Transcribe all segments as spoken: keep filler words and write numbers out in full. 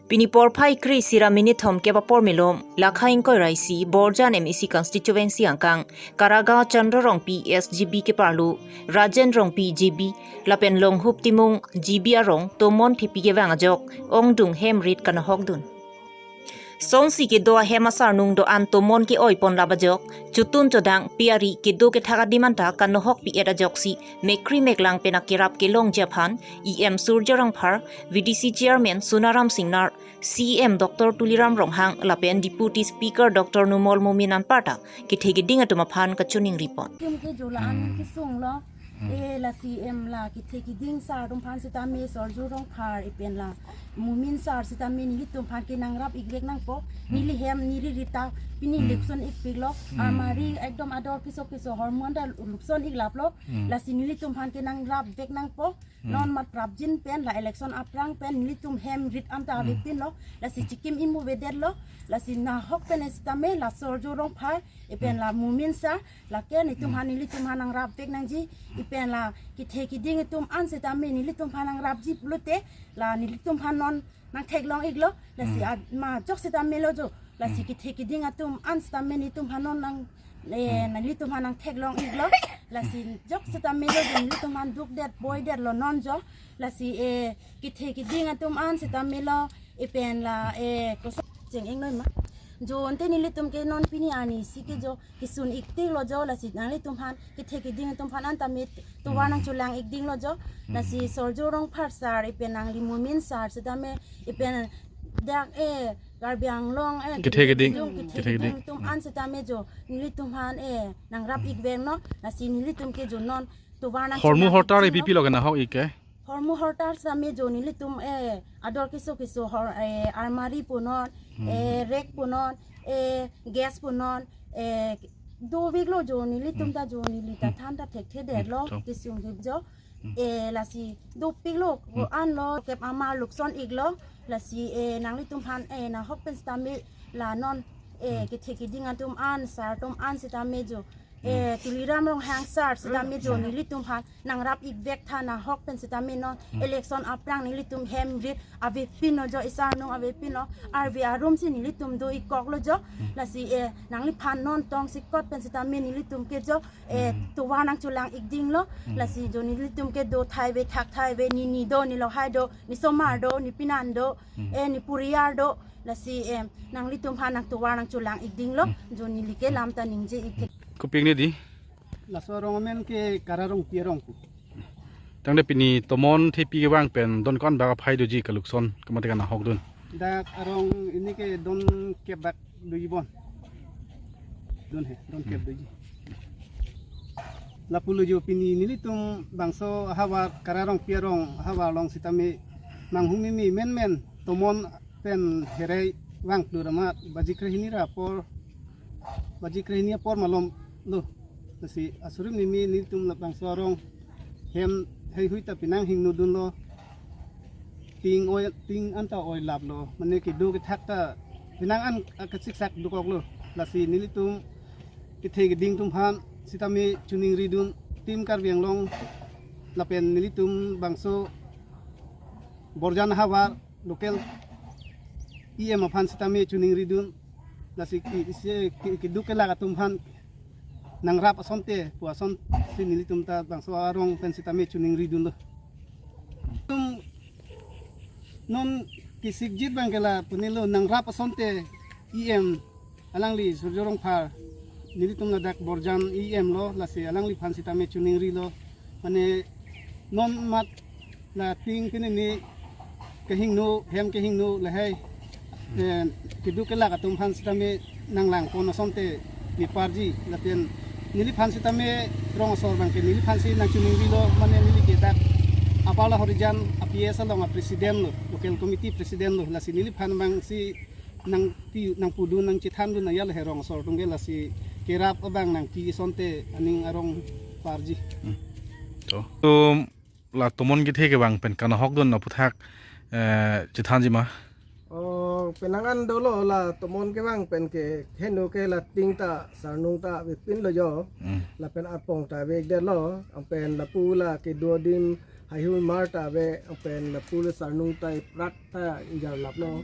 Pini porphai kre-isi ra minit thomkep apor malom, lakha ingkoi ra isi, Borjan M A C constituency angkang, Karagaon Chandra Rongpi S G B keparlo, Rajen Rongpi G B, lapen Longhup Timung G B arong, tomon thepi kevang ajok, ongdung hem rit kanahokdun. Sonsi kedo ahem asarnung do-an tomon ke-oi ponlap ajok, chotun chodang pi ari kedo kethak adim anta kanahok pi-et ajoksi, mekri meklang pen akerap kelongji aphan, E M Surjya Rongphar, V D C Chairman Sonaram Singnar, C E M Doctor Tuliram Ronghang, lapen Deputy Speaker Doctor Numal Momin anparta kethe keding atum aphan kachiningri pon. Kim ke jola an Hmm. kesung lo. Hmm. E la C M la kethe keding sar atum aphan sitame Surjya Rongphar ipen la Momin sar sitame nelitum aphan ke nangrap ikvek nangpo. Hmm. Neli hem neli rita pini Hmm. election ikpik lo. Hmm. Amari ekdom ador keso keso hormone ta lukson iklap lo. Hmm. Lasi nelitum aphan ke nangrap vek nangpo. Hmm. Non mat prapjin pen la election aphrang pen nelitum hem rit anta Hmm. avepin lo. Lasi Hmm. chikim imu vedet lo. Lasi nahok pen sitame la Surjya Rongphar ipen Hmm. la Momin sar. Lake nelitum Hmm. aphan nelitum aphan nangrap vek nangji. Ipen la kethe keding atum an sitame nelitum aphan nangrapji pulote la nelitum aphan non nangtheklong iklo. Lasi Hmm. ad-, majok sitame lo jo. Lasi Hmm. kethe keding atum an sitame nelitum aphan non nang, eh, Hmm. nelitum aphan nangtheklong iklo. Lasi jok sitame lo jo, nelitum aphan dukdet boidet lo non jo. Lasi, eh, kethe keding atum an sitame lo ipen la, eh, koso cheng-eng noi ma. Jo ante nelitum ke non pini arni si ke jo kesun iktik lo jo, lasi nanglitum aphan kethe keding atum aphan anta me tovar Hmm. nangcholang ikding lo jo. Hmm. Lasi Surjya Rongphar sar ipen nangli Momin sar sitame ipen dak, eh, Karbi Anglong, eh, Kethe keding. Dung kethe Kethe keding keding. atum an sitame jo nelitum aphan, eh, nangrap Hmm. ikvek no. Lasi nelitum ke jo non tovar nangcholang Hormu hortar ikding lo. ipi pi lo ke nahok ik ke? Hormu hortar sitame jo nelitum, eh, ador keso keso hor, eh, almari punon, Hmm. eh, rack punon, eh, gas punon, eh, dovek lo jo nelitum Hmm. ta jo neli ta Hmm. than ta thekthedet lo, Hmm. kesung thip jo. Hmm. Eh, lasi dopik lo, Hmm. ko-an lo, kep amar lukson iklo, lasi, eh, nanglitum aphan, eh, nahok pen sitame la non, eh, Hmm. kethe keding atum an, sar atum an sitame jo. Eh, Hmm. Tuliram Ronghang sar sitame jo Hmm. nelitum aphan nangrap ikvek tha nahok pen sitame non Hmm. election aphrang nelitum hem rit avepin lo jo, isarnung avepin lo, arve arum si nelitum do-ikkok lo jo. Hmm. Lasi, eh, nangliphan non tongsekot pen sitame nelitum ke jo, eh, Hmm. tovar nangcholang ikding lo. Hmm. Lasi jo nelitum ke do thai ave thak thai ave, ne ni do, ne lohai do, ne somar do, ne penan do, Hmm. eh, ne poriar do. Lasi, eh, nanglitum aphan nangtovar nangcholang ikding lo. Hmm. Jo neli ke lam ta ningje ik. Kopine dei? Laso arong amen ke Kara Rongpi arong pu. Tangte pini tomon thepi kevang pen don ko-an bak aphai doji, kalukson komat ke kanahokdun? Dak arong ini ke don kep bak doji bon. Don he, don kep Hmm. doji. Lapulo jo pini nelitum bangso ahavar Kara Rongpi arong ahavar along sitame nanghumeme menmen tomon pen herai vang klur amat baji krehini ra apor, baji krehini apor malom lo. Lasi asurim nimi nelitum labangso arong hem heihui ta penang hingnodun lo. Ting oi, ting anta oilap lo. Mane kedo kethak ta penang an akachiksak dokok lo. Lasi nelitum kethe keding atum aphan sitame chiningridun, Team Karbi Anglong lapen nelitum bangso Borjan ahavar local E M aphan sitame chiningridun, lasi ki, isi ki, keduk kelak atum aphan nangrap asonte pu asonsi nelitum ta bangso arong pen sitame chiningridun lo. Tum non kesikjit abang ke lapu-an lo, nangrap asonte E M alangli Surjya Rongphar, nelitum ladak Borjan E M lo, lasi alangliphan sitame chiningri lo. Mane non mat la ting pini ni kehingno, hem kehingno lahai, eh, keduk kelak atum aphan sitame nanglangpon asonte neparji, lapen neliphan sitame rong asor abang ke neliphan si nangchiningri lo, mane neli ke dak Apar Lahorijan a P S along a president lo, local committee president lo, lasi neliphan abang si nangpi, nangpudun, nangchethandun ajat lahai rong asor atum ke, lasi kerap abang nangpi asonte aning arong parji. Hmm. To. Tum la tomon kethe kevang pen kanahokdun aphuthak, eh, chethanji ma? Oh, Penang an dolo la tomon kevang pen ke heno ke la ting ta sarnung ta avepin lo jo. Hmm. Lapen arpong ta avek det lo. Anpen lapu la kedo adim haihui mar ta ave. Anpen lapu le sarnung ta eprak ta injar lap lo.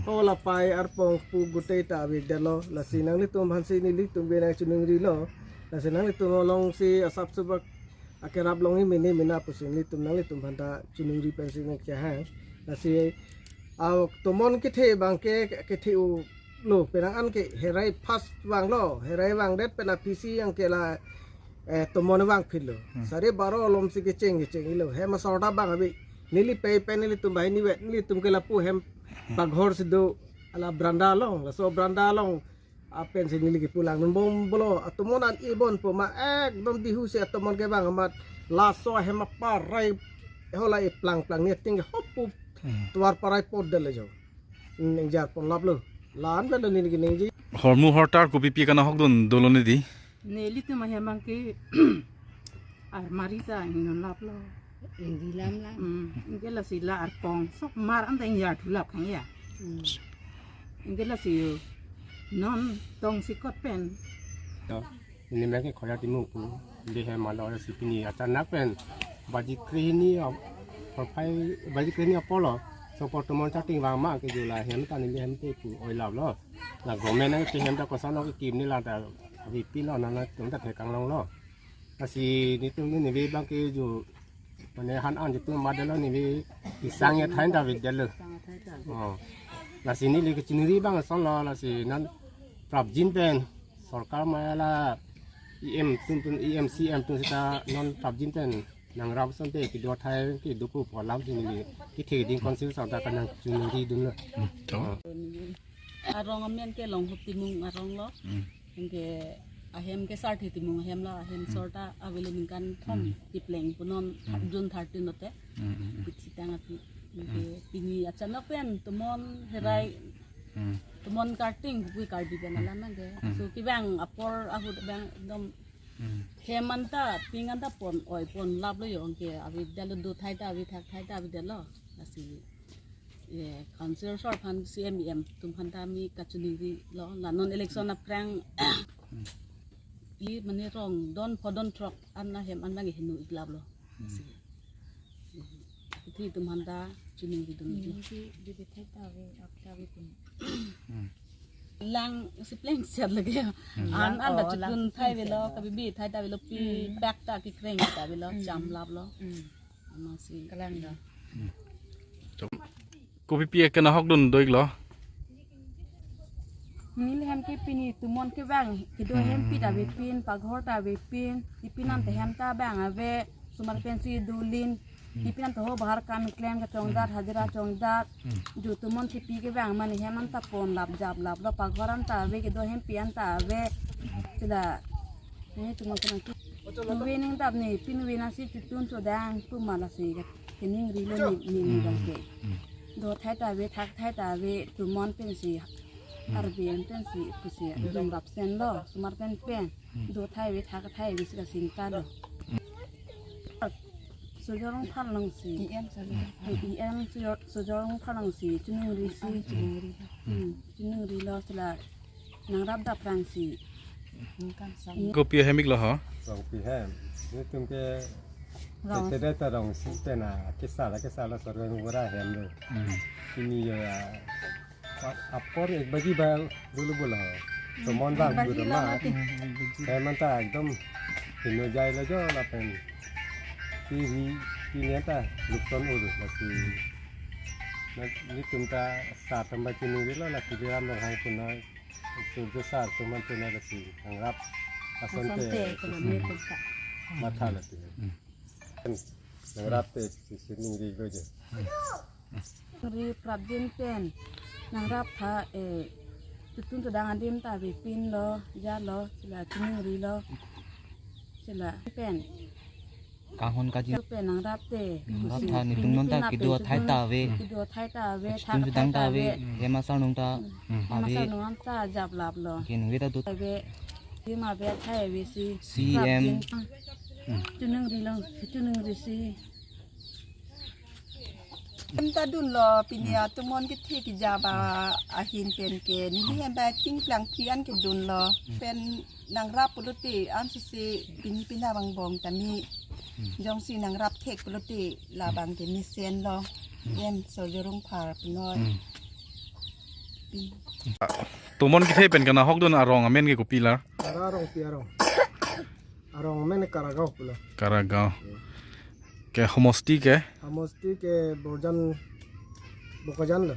Ho la pai arpong pu gute ta avek det lo. Lasi nanglitum aphansi nelitum ke nang chiningri lo. Lasi nanglitum along si asap subak akerap long imini mina pusi nelitum nanglitum aphan ta chiningri pensi nang kehang. Lasi a tomon kethe abang ke kethe-o lo, penang an ke herai first vang lo, herai vang det pen aphi si yang ke la eh, tomon vang phit lo. Hmm. Sare baro alom si kecheng kecheng-i lo. Hem asor ta abang abi. Neli pei pen nelitum banghini vet, nelitum ke lapu hem paghor si do, ala branda along, laso branda along apen si neli kepu lang non bom bolo, atomon an ibon po ma ekdom dihu si atomon kevang amat laso hem aparai hola eplang plang ni ating ke hopu Hmm. tuar parai pot det le jo. Ningjar pon lap lo. La-an pen lo neli keningje. Hormu hortar kopi pi kana hokdun dolo neli. Nelitum ahem abang ke armari ta ingnon lap lo. Ingdi lam lam. Hmm, anke lasi la arpong sok mar an ta ingjar thu lap khang ya. Hmm. Anke lasi yo. Non tong sikot pen. Neli abang ke Khoja Timung pu. Neli hem alo si pini achanak pen baji krehini ap-, aphai baji krehini apor lo. So apor tomon charting vang ma ke jo la hem ta neli hem te pu oi lap lo. La government nangkepi hem ta koson lo kekim neli la ta avepin lo nangtum ta thekang long lo. Lasi nelitum neli abang ke jo mane han an jitu ma det lo neli isang ya thain ta ave det lo. Oh. Lasi neli kechiningri abang ason lo lasi non prapjin pen sorkar maya la E M atum atum E M C M atum seta non prapjin pen nangrap asonte kedo athai kedo pu pu alam si neli kethe ding council asonte kanang chiningri dun lo. Hmm, to. Oh. Arong amen ke Longhup Timung arong lo. Hmm. Anke ahem ke Sarthe Timung ahem lo, ahem Hmm. sor ta avelo ningkan thom Hmm. kepleng pu non Hmm. June thirteen lote. Hmm, hmm, hmm. Kethitang aphi. Anke Hmm. pini achanak pen tomon herai Hmm. tomon karting pu Karbi pen Hmm. alam abang ke. Hmm. So kevang apor ahut abang ekdom Hmm. hem an ta ping an ta pon oi pon lap lo jo anke ave det lo, do thai ta ave, thak thai ta ave det lo. Lasi ye council asor aphan C M E M atum aphan ta neli kachiningri lo la non election aphrang Hmm. i mane rong don pho don throk an ahem an abang heno ik lap lo. Hmm. Lasi kethe atum aphan ta chiningri dun. Neli ke dede thai ta ave, ap ta ave pu. Hmm. Lang si plengset lake. Hmm. An an ta Lang, oh, chitun lang thai ave lo, plengset lo. Kabibi thai ta ave lo, pi Hmm. bag ta kekreng ta ave lo, Hmm. cham lap lo. Hmm. Amatsi. Kalang do. Kopi pi kana hokdun do-ik lo. Neli hem ke pini tomon kevang, kedo Hmm. hem pi ta avepin, paghor ta avepin, ipin an ta Hmm. hem ta abang ave, osomar pensi dulin, Hmm. ipin an ta ho bahar kam klem kachongdat, hajira chongdat, Hmm. jo tomon si pi kevang mane hem an ta pon lap jap lap lo, paghor an ta ave, kedo hem pi an ta ave, sila, neli tomon tomon ki. Nuve ning dap ne, pin nuve nangsi chitun chodang, pu ma lasi keningri lo ne, ne, ne Hmm. bang ke. Hmm. Do thai ta ave, thak thai ta ave, tomon pensi, Hmm. Karbi an pensi, pusi, Hmm. jumrap sen lo, osomar pen pen. Hmm. Do thai ave, thak thai ave, sika sing ta lo. Hmm. Sojor Rongphar along si. E M Sojor. E M Sojor, Sojor Rongphar along si, chiningri si. Hmm. Hmm, chiningri lo sila nangrap dap aphrang si. Kopi ahem-ik lo ho? Rongpi hem. Nelitum ke Rong. Tete ta Rongsi pen a, kesa la, kesa la sorga ngura hem lo. Hmm. Pini yo a, a, apor ek baji ba dulu bula ho. Tomon bang Ek baji dulu la ma. Mati. Hem an ta ekdom heno jai lo jo lapen. Pini, pini an ta lukson ur lasi. Na, nelitum ta sa tamba chiningri lo lasi Biram Ronghang pu na. Surjo sar atum an pu na lasi nangrap asonte Asonte, isi kena me tum ta. Matha lasi. Hmm. Nangrap te isi ningri lo je. Ri prapjin pen nangrap tha, eh, chitun chodang adim ta avepin lo, ja lo, sila chiningri lo. Sila pen. Kanghon kaji. Pen nangrap te. Nangrap tha, nelitum non ta kedo athai ta ave. Kedo athai ta ave, chitun thak thak ta ave. Hem asarnung ta Hmm. Hem ave. Asarnung an ta jap lap lo. Kin ve ta do. Ave. Dim ave athai ave si. C M. Prapjin. Hmm. Chiningri lo, chiningri si. Hem ta dunlo, pini atumon kethe kejap ahin pen ke neli hem ba chingplang phian kedunlo. Pen nangrap pulote ansisi pini pina bang bong tame. Jongsi nangrap thek pulote labang ke mesenlo. Hem Sorjo Rongphar penoi. Hmm. Pin- Atumon kethe pen kanahokdun arong amen ke kopi la? Kara Rongpi arong. Arong amen Karagaon pulo. Karagaon. Ke homosti ke? Homosti ke Borjan Bokajan lo.